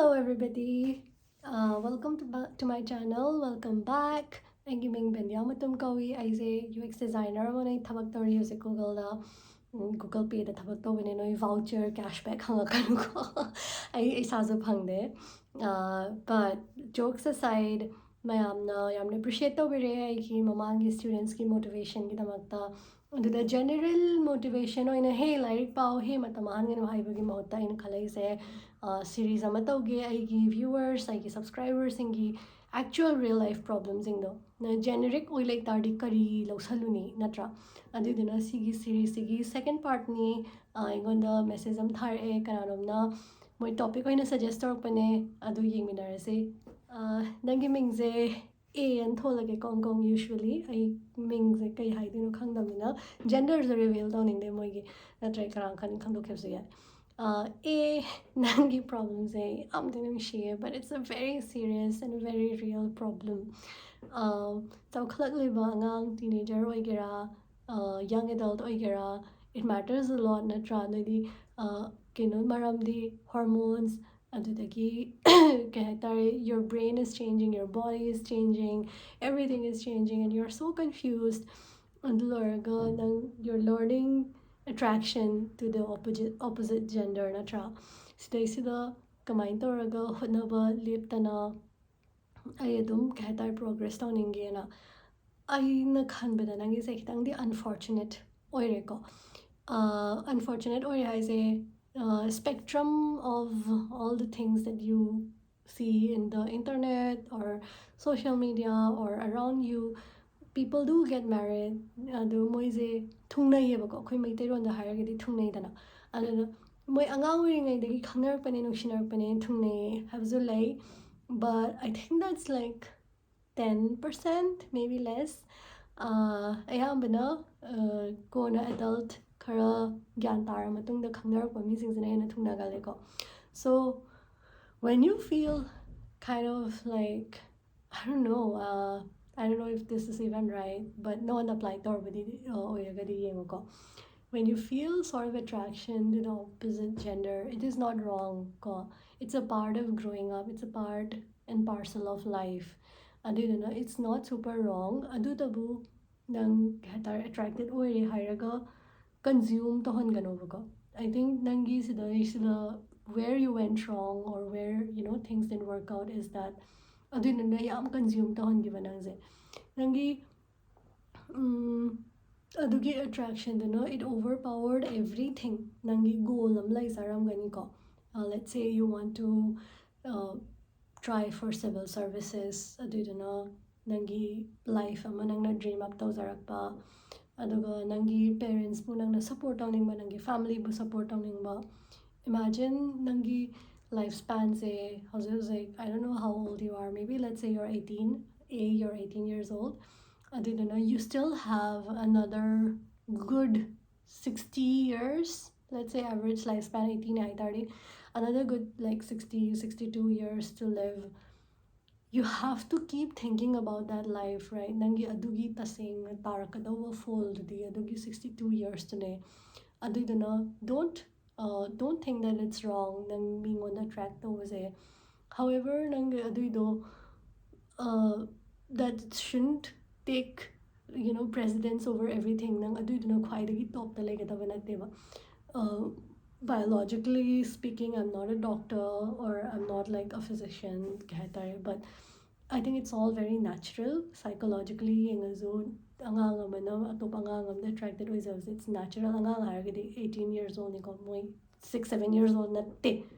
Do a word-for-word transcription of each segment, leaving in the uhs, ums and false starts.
Hello everybody, uh, welcome to, ba- to my channel, welcome back. ꯑꯩꯒꯤ ꯃꯤꯡ ꯕꯦꯟꯗꯤꯌꯥ ꯃꯇꯨꯝ ꯀꯧꯏ꯫ ꯑꯩꯁꯦ U X designer ꯑꯣꯏꯅ ꯊꯕꯛ ꯇꯧꯔꯤ ꯍꯧꯖꯤꯛ Googleꯗ꯫ ꯎꯝ, Google Payꯗ ꯊꯕꯛ ꯇꯧꯕꯅꯦ, ꯅꯣꯏ voucher, cashback ꯍꯪꯉꯛꯀꯅꯨꯀꯣ꯫ ꯑꯩ ꯏꯁꯥꯁꯨ ꯐꯪꯗꯦ꯫ Uh, but jokes aside, ꯃꯌꯥꯝꯅ ꯌꯥꯝꯅ appreciate ꯇꯧꯕꯤꯔꯦ ꯑꯩꯒꯤ ꯃꯃꯥꯡꯒꯤ studentsꯀꯤ motivationꯒꯤꯗꯃꯛꯇ꯫ ꯑꯗꯨꯗ general motivation ꯑꯣꯏꯅ "ꯍꯦ, ꯂꯥꯏꯔꯤꯛ ꯄꯥꯎ, ꯍꯦ, ꯃꯇꯝ ꯃꯥꯡꯍꯟꯒꯅꯨ" ꯍꯥꯏꯕꯒꯤ ꯃꯍꯨꯠꯇ ꯑꯩꯅ ꯈꯜꯂꯛꯏꯁꯦ, series ꯑꯃ ꯇꯧꯒꯦ ꯑꯩꯒꯤ viewers, ꯑꯩꯒꯤ subscriberꯁꯤꯡꯒꯤ actual real life problemꯁꯤꯡꯗꯣ꯫ ꯅ generic ꯑꯣꯏ ꯂꯩ ꯇꯥꯔꯗꯤ ꯀꯔꯤ ꯂꯧꯁꯜꯂꯨꯅꯤ, ꯅꯠꯇ꯭ꯔꯥ? ꯑꯗꯨꯗꯨꯅ ꯁꯤꯒꯤ seriesꯁꯤꯒꯤ second partꯅꯤ꯫ ꯑ, ꯑꯩꯉꯣꯟꯗ message ꯑꯃ ꯊꯥꯔꯛꯑꯦ ꯀꯅꯥꯅꯣꯝꯅ, ꯃꯣꯏ topic ꯑꯣꯏꯅ suggest ꯇꯧꯔꯛꯄꯅꯦ, ꯑꯗꯨ ꯌꯦꯡꯃꯤꯟꯅꯔꯁꯦ꯫ ꯑ, ꯅꯪꯒꯤ ꯃꯤꯡꯁꯦ A ꯑꯅ ꯊꯣꯜꯂꯒꯦ, ꯀꯣꯡ ꯀꯣꯡ꯫ Usually ꯑꯩ ꯃꯤꯡꯁꯦ ꯀꯩ ꯍꯥꯏꯗꯣꯏꯅꯣ ꯈꯪꯗꯕꯅꯤꯅ genderꯁꯨ reveal ꯇꯧꯅꯤꯡꯗꯦ ꯃꯣꯏꯒꯤ, ꯅꯠꯇ꯭ꯔꯒ ꯀꯅꯥ ꯈꯪꯅꯤ, ꯈꯪꯗꯣꯛꯈꯤꯕꯁꯨ ꯌꯥꯏ꯫ ꯑ, A, ꯅꯪꯒꯤ problemꯁꯦ ꯌꯥꯝꯗꯤ ꯅꯨꯡꯁꯤꯌꯦ, but it's a very serious and very real problem. ꯑ, ꯆꯥꯎꯈꯠꯂꯛꯂꯤꯕ ꯑꯉꯥꯡ, teenager ꯑꯣꯏꯒꯦꯔꯥ, ꯑ, young adult ꯑꯣꯏꯒꯦꯔꯥ, it matters a lot, ꯅꯠꯇ꯭ꯔꯥ? ꯅꯣꯏꯗꯤ, ꯑ, ꯀꯩꯅꯣ, ꯃꯔꯝꯗꯤ hormones, ꯑꯗꯨꯗꯒꯤ ꯀꯩ ꯍꯥꯏꯇꯥꯔꯦ, your brain is changing, your body is changing, everything is changing and you're so confused. ꯑꯗꯨ ꯂꯣꯏꯔꯒ ꯅꯪ, you're learning attraction to the opposite, opposite gender, ꯅꯠꯇ꯭ꯔꯥ? ꯁꯤꯗꯩꯁꯤꯗ ꯀꯃꯥꯏꯅ ꯇꯧꯔꯒ ꯍꯣꯠꯅꯕ ꯂꯦꯞꯇꯅ ꯑꯩ ꯑꯗꯨꯝ, ꯀꯩ ꯍꯥꯏꯇꯥꯔꯦ, progress ꯇꯧꯅꯤꯡꯒꯦꯅ ꯑꯩꯅ ꯈꯟꯕꯗ ꯅꯪꯒꯤꯁꯦ ꯈꯤꯇꯪꯗꯤ unfortunate ꯑꯣꯏꯔꯦꯀꯣ꯫ ꯑ, unfortunate ꯑꯣꯏꯔꯦ ꯍꯥꯏꯁꯦ, uh, spectrum of all the things that you see in the internet or social media or around you, people do get married. ꯑꯗꯨ ꯃꯣꯏꯁꯦ ꯊꯨꯡꯅꯩꯌꯦꯕꯀꯣ, ꯑꯩꯈꯣꯏ ꯃꯩꯇꯩꯂꯣꯟꯗ ꯍꯥꯏꯔꯒꯗꯤ ꯊꯨꯡꯅꯩꯗꯅ꯫ ꯑꯗꯨꯅ ꯃꯣꯏ ꯑꯉꯥꯡ ꯑꯣꯏꯔꯤꯉꯩꯗꯒꯤ ꯈꯪꯅꯔꯛꯄꯅꯦ, ꯅꯨꯡꯁꯤꯅꯔꯛꯄꯅꯦ, ꯊꯨꯡꯅꯩ ꯍꯥꯏꯕꯁꯨ ꯂꯩ, but I think that's like ten percent, maybe less. ꯑ, ꯑꯌꯥꯝꯕꯅ, ꯑ, ꯀꯣꯟꯅ adult ꯈꯔ ꯒ꯭ꯌꯥꯟ ꯇꯥꯔ ꯃꯇꯨꯡꯗ ꯈꯪꯅꯔꯛꯄ ꯃꯤꯁꯤꯡꯁꯤꯅ ꯍꯦꯟꯅ ꯊꯨꯡꯅꯒꯜꯂꯦꯀꯣ꯫ So when you feel kind of like, I don't know, uh, I don't know if this is even right, but ꯅꯉꯣꯟꯗ apply ꯇꯧꯔꯕꯗꯤ, uh, ꯑꯣꯏꯔꯒꯗꯤ ꯌꯦꯡꯉꯨꯀꯣ꯫ when you feel sort of attraction to the opposite gender, it is not wrong ꯀꯣ. It's a part of growing up, it's a part and parcel of life. ꯑꯗꯨꯗꯨꯅ it's not super wrong. ꯑꯗꯨꯇꯕꯨ ꯅꯪ ꯀꯩ ꯍꯥꯏꯇꯥꯔꯦ, attracted ꯑꯣꯏꯔꯦ ꯍꯥꯏꯔꯒ consume ꯇꯧꯍꯟꯒꯅꯣꯕꯀꯣ. I think ꯅꯪꯒꯤ ꯁꯤꯗꯩꯁꯤꯗ where you went wrong or where, you know, things didn't work out is that ꯑꯗꯨꯗꯨꯅ ꯌꯥꯝ consume ꯇꯧꯍꯟꯈꯤꯕ ꯅꯪꯁꯦ. ꯅꯪꯒꯤ ꯎꯝ, ꯑꯗꯨꯒꯤ attractionꯗꯨꯅ it overpowered everything. ꯅꯪꯒꯤ goal ꯑꯃ ꯂꯩꯖꯔꯝꯒꯅꯤꯀꯣ. Uh, let's say you want to uh, try for civil services, ꯑꯗꯨꯏꯗꯨꯅ ꯅꯪꯒꯤ life ꯑꯃ ꯅꯪꯅ dream up ꯇꯧꯖꯔꯛꯄ, ꯑꯗꯨꯒ ꯅꯪꯒꯤ parentsꯄꯨ ꯅꯪꯅ support ꯇꯧꯅꯤꯡꯕ, ꯅꯪꯒꯤ familyꯕꯨ support ꯇꯧꯅꯤꯡꯕ. Imagine ꯅꯪꯒꯤ life spanꯁꯦ ꯍꯧꯖꯤꯛ ꯍꯧꯖꯤꯛ, I don't know how old you are, maybe let's say you're eighteen, a you're eighteen years old. ꯑꯗꯨꯗꯨꯅ you still have another good sixty years, let's say average lifespan eighteen ꯍꯥꯏ ꯇꯥꯔꯗꯤ, another good like sixty, sixty-two years to live. You have to keep thinking about that life, right? ꯅꯪꯒꯤ ꯑꯗꯨꯒꯤ ꯇꯁꯦꯡꯅ ꯇꯥꯔꯛꯀꯗꯧꯕ ꯐꯣꯜꯗꯨꯗꯤ ꯑꯗꯨꯒꯤ sixty-two yearsꯇꯨꯅꯦ. ꯑꯗꯨꯏꯗꯨꯅ don't uh, don't think that it's wrong ꯅꯪ ꯃꯤꯉꯣꯟꯗ attract ꯇꯧꯕꯁꯦ. However, ꯅꯪꯒꯤ ꯑꯗꯨꯏꯗꯣ uh, that shouldn't take, you know, precedence over everything. ꯅꯪ ꯑꯗꯨꯏꯗꯨꯅ ꯈ꯭ꯋꯥꯏꯗꯒꯤ topꯇ ꯂꯩꯒꯗꯕ ꯅꯠꯇꯦꯕ. Uh, biologically speaking, I'm not a doctor or I'm not like a physician ꯀꯩ ꯍꯥꯏꯇꯥꯔꯦ, but I think it's all very natural. Psychologically ꯌꯦꯡꯉꯁꯨ ꯑꯉꯥꯡ ꯑꯃꯅ ꯑꯇꯣꯞꯄ ꯑꯉꯥꯡ ꯑꯃꯗ attracted ꯑꯣꯏꯖꯕꯁꯦ it's natural. ꯑꯉꯥꯡ ꯍꯥꯏꯔꯒꯗꯤ eighteen years oldꯅꯤꯀꯣ, ꯃꯣꯏ six seven years old ꯅꯠꯇꯦ,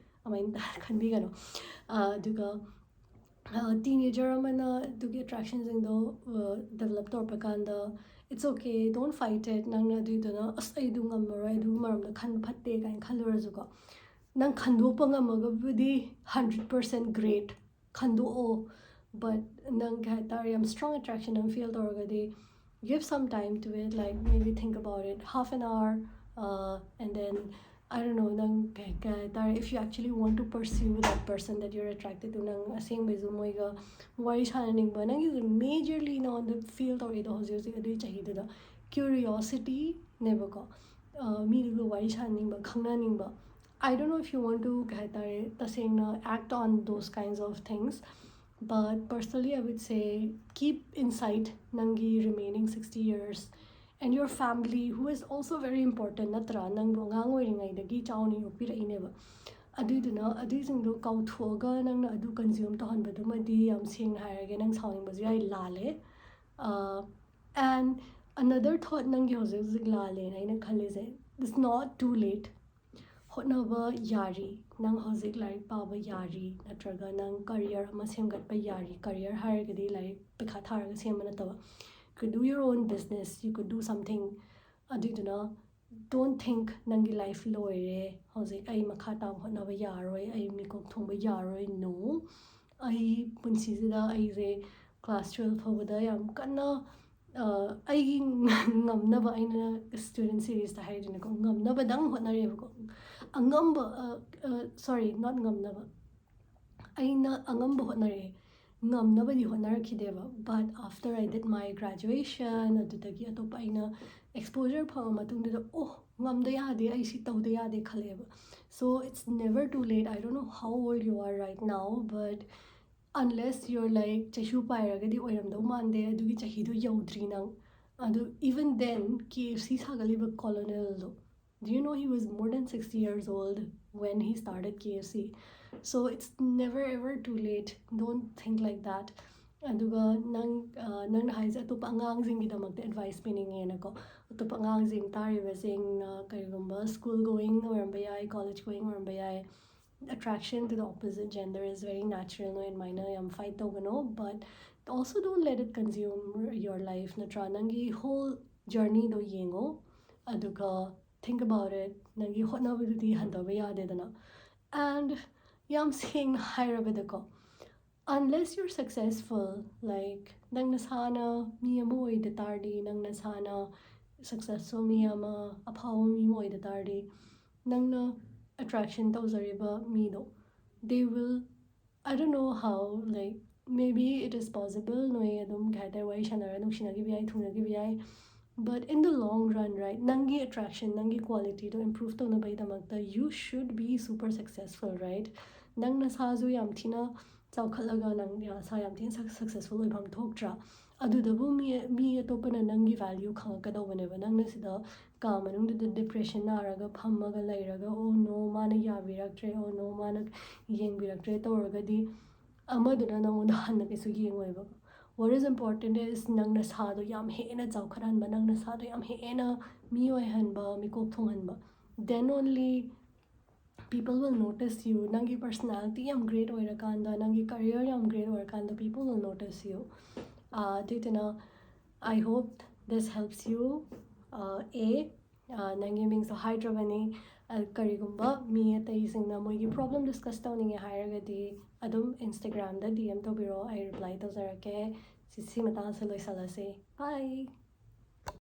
ꯑꯗꯨꯃꯥꯏꯅ ꯈꯟꯕꯤꯒꯅꯨ. ꯑꯗꯨꯒ teenager ꯑꯃꯅ ꯑꯗꯨꯒꯤ attractionꯁꯤꯡꯗꯣ develop ꯇꯧꯔꯛꯄ ꯀꯥꯟꯗ it's okay, don't fight it. ꯅꯪꯅ ꯑꯗꯨꯏꯗꯨꯅ ꯑꯁ ꯑꯩꯗꯨ ꯉꯝꯃꯔꯣꯏ, ꯑꯗꯨꯒꯤ ꯃꯔꯝꯗ ꯈꯟꯕ ꯐꯠꯇꯦ ꯀꯥꯏꯅ ꯈꯜꯂꯨꯔꯁꯨꯀꯣ, ꯅꯪ ꯈꯟꯗꯣꯛꯄ ꯉꯝꯃꯒꯕꯨꯗꯤ hundred percent great, ꯈꯟꯗꯣꯛꯑꯣ. But ꯅꯪ ꯀꯩ ꯍꯥꯏꯇꯥꯔꯦ, ꯌꯥꯝ strong attraction ꯑꯃ feel ꯇꯧꯔꯒꯗꯤ give some time to it, like maybe think about it half an hour, uh, and then I don't know, ꯅꯪ ꯀꯩ ꯀꯩ ꯍꯥꯏꯇꯥꯔꯦ, if you actually want to pursue that person that you're attracted to, ꯅꯪ ꯑꯁꯦꯡꯕꯩꯁꯨ ꯃꯣꯏꯒ ꯋꯥꯔꯤ ꯁꯥꯟꯅꯅꯤꯡꯕ, ꯅꯪꯒꯤꯁꯨ majorly ꯅꯉꯣꯟꯗ feel ꯇꯧꯔꯤꯗꯣ ꯍꯧꯖꯤꯛ ꯍꯧꯖꯤꯛ ꯑꯗꯨꯒꯤ ꯆꯍꯤꯗꯨꯗ curiosityꯅꯦꯕꯀꯣ. ꯃꯤꯗꯨꯒ ꯋꯥꯔꯤ ꯁꯥꯅꯤꯡꯕ, ꯈꯪꯅꯅꯤꯡꯕ. I don't know if you want to, ꯀꯩ ꯍꯥꯏꯇꯥꯔꯦ, ꯇꯁꯦꯡꯅ act on those kinds of things, but personally I would say keep inside ꯅꯪꯒꯤ remaining sixty years and your family, who is also very important, ꯅꯠꯇ꯭ꯔꯥ? ꯅꯪꯕꯨ ꯑꯉꯥꯡ ꯑꯣꯏꯔꯤꯉꯩꯗꯒꯤ ꯆꯥꯎꯅ ꯌꯣꯛꯄꯤꯔꯛꯏꯅꯦꯕ. ꯑꯗꯨꯏꯗꯨꯅ ꯑꯗꯨꯏꯁꯤꯡꯗꯣ ꯀꯥꯎꯊꯣꯛꯑꯒ ꯅꯪꯅ ꯑꯗꯨ consume ꯇꯧꯍꯟꯕꯗꯨꯃꯗꯤ, ꯌꯥꯝ ꯁꯦꯡꯅ ꯍꯥꯏꯔꯒꯦ, ꯅꯪ ꯁꯥꯎꯅꯤꯡꯕꯁꯨ ꯌꯥꯏ, ꯂꯥꯜꯂꯦ. And another thought, ꯅꯪꯒꯤ ꯍꯧꯖꯤꯛ ꯍꯧꯖꯤꯛ ꯂꯥꯜꯂꯦꯅ ꯑꯩꯅ ꯈꯜꯂꯤꯁꯦ, it's not too late. ꯍꯣꯠꯅꯕ ꯌꯥꯔꯤ, ꯅꯪ ꯍꯧꯖꯤꯛ ꯂꯥꯏꯔꯤꯛ ꯄꯥꯕ ꯌꯥꯔꯤ, ꯅꯠꯇ꯭ꯔꯒ ꯅꯪ career ꯑꯃ ꯁꯦꯝꯒꯠꯄ ꯌꯥꯔꯤ. Career ꯍꯥꯏꯔꯒꯗꯤ ꯂꯥꯏꯔꯤꯛ ꯄꯩꯈꯥ ꯊꯥꯔꯒ ꯁꯦꯝꯕ ꯅꯠꯇꯕ. You could do your own business, you could do something. ꯑꯗꯨꯏꯗꯨꯅ don't think ꯅꯪꯒꯤ life ꯂꯣꯏꯔꯦ, ꯍꯧꯖꯤꯛ ꯑꯩ ꯃꯈꯥ ꯇꯥꯕ ꯍꯣꯠꯅꯕ ꯌꯥꯔꯣꯏ, ꯑꯩ ꯃꯤꯀꯣꯛ ꯊꯣꯡꯕ ꯌꯥꯔꯣꯏ. No, ꯑꯩ ꯄꯨꯟꯁꯤꯁꯤꯗ ꯑꯩꯁꯦ class twelve ꯐꯥꯎꯕꯗ ꯌꯥꯝ ꯀꯟꯅ ꯑꯩꯒꯤ ꯉꯝꯅꯕ, ꯑꯩꯅ student series ꯇ ꯍꯥꯏꯗꯣꯏꯅꯦꯀꯣ, ꯉꯝꯅꯕꯗꯪ ꯍꯣꯠꯅꯔꯦꯕꯀꯣ. ꯑꯉꯝꯕ, sorry, not ꯉꯝꯅꯕ, ꯑꯩꯅ ꯑꯉꯝꯕ ꯍꯣꯠꯅꯔꯛꯑꯦ, ꯉꯝꯅꯕꯗꯤ ꯍꯣꯠꯅꯔꯛꯈꯤꯗꯦꯕ. But after I did my graduation, ꯑꯗꯨꯗꯒꯤ ꯑꯇꯣꯞꯄ ꯑꯩꯅ exposure ꯐꯪꯉ ꯃꯇꯨꯡꯗꯨꯗ, ꯑꯣ, ꯉꯝꯗ ꯌꯥꯗꯦ, ꯑꯩ ꯁꯤ ꯇꯧꯗ ꯌꯥꯗꯦ ꯈꯜꯂꯛꯑꯦꯕ. So it's never too late. I don't know how old you are right now, but unless you're like ꯆꯩꯁꯨ ꯄꯥꯏꯔꯒꯗꯤ ꯑꯣꯏꯔꯝꯗꯧ ꯃꯥꯟꯗꯦ, ꯑꯗꯨꯒꯤ ꯆꯍꯤꯗꯣ ꯌꯧꯗ꯭ꯔꯤ ꯅꯪ. ꯑꯗꯨ even then, K F C ꯁꯥꯒꯠꯂꯤꯕ Colonel ꯗꯣ, do you know he was more than sixty years old when he started K F C? So it's never ever too late. Don't think like that. ꯑꯗꯨꯒ ꯅꯪ ꯅꯪꯅ ꯍꯥꯏꯁꯦ ꯑꯇꯣꯞꯄ ꯑꯉꯥꯡꯁꯤꯡꯒꯤꯗꯃꯛꯇ advice ꯄꯤꯅꯤꯡꯉꯦꯅꯀꯣ. ꯑꯇꯣꯞꯄ ꯑꯉꯥꯡꯁꯤꯡ ꯇꯥꯔꯤꯕꯁꯤꯡꯅ ꯀꯔꯤꯒꯨꯝꯕ school going ꯑꯣꯏꯔꯝꯕ ꯌꯥꯏ, college going ꯑꯣꯏꯔꯝꯕ ꯌꯥꯏ, attraction to the opposite gender is very natural, ꯅꯣꯏ ꯑꯗꯨꯃꯥꯏꯅ ꯌꯥꯝ fight ꯇꯧꯒꯅꯣ. But also don't let it consume your life, ꯅꯠꯇ꯭ꯔꯥ? ꯅꯪꯒꯤ whole journey ꯗꯣ ꯌꯦꯡꯉꯣ, ꯑꯗꯨꯒ think about it. ꯅꯪꯒꯤ ꯍꯣꯠꯅꯕꯗꯨꯗꯤ ꯍꯟꯊꯕ ꯌꯥꯗꯦꯗꯅ. And ꯌꯥꯝ ꯁꯦꯡꯅ ꯍꯥꯏꯔꯕꯗꯀꯣ, unless you're successful, like, ꯅꯪ ꯅꯁꯥꯅ ꯃꯤ ꯑꯃ ꯑꯣꯏꯗ ꯇꯥꯔꯗꯤ, ꯅꯪ ꯅꯁꯥꯅ successful ꯃꯤ ꯑꯃ, ꯑꯐꯥꯎꯕ ꯃꯤ ꯑꯃ ꯑꯣꯏꯗ ꯇꯥꯔꯗꯤ, ꯅꯪꯅ attraction ꯇꯧꯖꯔꯤꯕ ꯃꯤꯗꯣ, they will, I don't know how, like, maybe it is possible, ꯅꯣꯏ ꯑꯗꯨꯝ, ꯀꯩ ꯍꯥꯏꯇꯥꯔꯦ, ꯋꯥꯔꯤ ꯁꯥꯟꯅꯔ ꯅꯨꯡꯁꯤꯅꯈꯤꯕ ꯌꯥꯏ, ꯊꯨꯡꯅꯈꯤꯕ ꯌꯥꯏ. But in the long run, right, ꯅꯪꯒꯤ attraction, ꯅꯪꯒꯤ qualityꯗꯣ improve ꯇꯧꯅꯕꯒꯤꯗꯃꯛꯇ you should be super successful, right? ꯅꯪ ꯅꯁꯥꯁꯨ ꯌꯥꯝ ꯊꯤꯅ ꯆꯥꯎꯈꯠꯂꯒ ꯅꯪ ꯅꯁꯥ ꯌꯥꯝ ꯊꯤꯅ successful ꯑꯣꯏꯐꯝ ꯊꯣꯛꯇ꯭ꯔꯥ? ꯑꯗꯨꯗꯕꯨ ꯃꯤ ꯃꯤ ꯑꯇꯣꯞꯄꯅ ꯅꯪꯒꯤ value ꯈꯪꯉꯛꯀꯗꯧꯕꯅꯦꯕ꯫ ꯅꯪꯅ ꯁꯤꯗ ꯀꯥ ꯃꯅꯨꯡꯗꯨꯗ depression ꯅꯥꯔꯒ ꯐꯝꯃꯒ ꯂꯩꯔꯒ, "Oh no, ꯃꯥꯅ ꯌꯥꯕꯤꯔꯛꯇ꯭ꯔꯦ, oh no, ꯃꯥꯅ ꯌꯦꯡꯕꯤꯔꯛꯇ꯭ꯔꯦ" ꯇꯧꯔꯒꯗꯤ ꯑꯃꯗꯨꯅ ꯅꯪꯉꯣꯟꯗ ꯍꯟꯅ ꯀꯩꯁꯨ ꯌꯦꯡꯉꯣꯏꯕ꯫ What is important is ꯅꯪ ꯅꯁꯥꯗꯣ ꯌꯥꯝ ꯍꯦꯟꯅ ꯆꯥꯎꯈꯠꯍꯟꯕ, ꯅꯪ ꯅꯁꯥꯗꯣ ꯌꯥꯝ ꯍꯦꯟꯅ ꯃꯤ ꯑꯣꯏꯍꯟꯕ, ꯃꯤꯀꯣꯛ ꯊꯣꯡꯍꯟꯕ, then only people will notice you. ꯅꯪꯒꯤ personality ꯌꯥꯝ great ꯑꯣꯏꯔꯀꯥꯟꯗ, ꯅꯪꯒꯤ career ꯌꯥꯝ great ꯑꯣꯏꯔꯀꯥꯟꯗ, people will notice you. ꯑꯗꯨꯏꯗꯨꯅ, I hope this helps you. ꯑꯦ, ꯅꯪꯒꯤ ꯃꯤꯡꯁꯨ ꯍꯥꯏꯗ꯭ꯔꯕꯅꯤ꯫ ꯀꯔꯤꯒꯨꯝꯕ ꯃꯤ ꯑꯇꯩꯁꯤꯡꯅ ꯃꯣꯏꯒꯤ problem discuss ꯇꯧꯅꯤꯡꯉꯦ ꯍꯥꯏꯔꯒꯗꯤ, ꯑꯗꯨꯝ Instagramꯗ D M ꯇꯧꯕꯤꯔꯛꯑꯣ, ꯑꯩ reply ꯇꯧꯖꯔꯛꯀꯦ꯫ ꯁꯤ ꯁꯤ ꯃꯇꯥꯡꯁꯦ ꯂꯣꯏꯁꯤꯜꯂꯁꯤ꯫ Bye.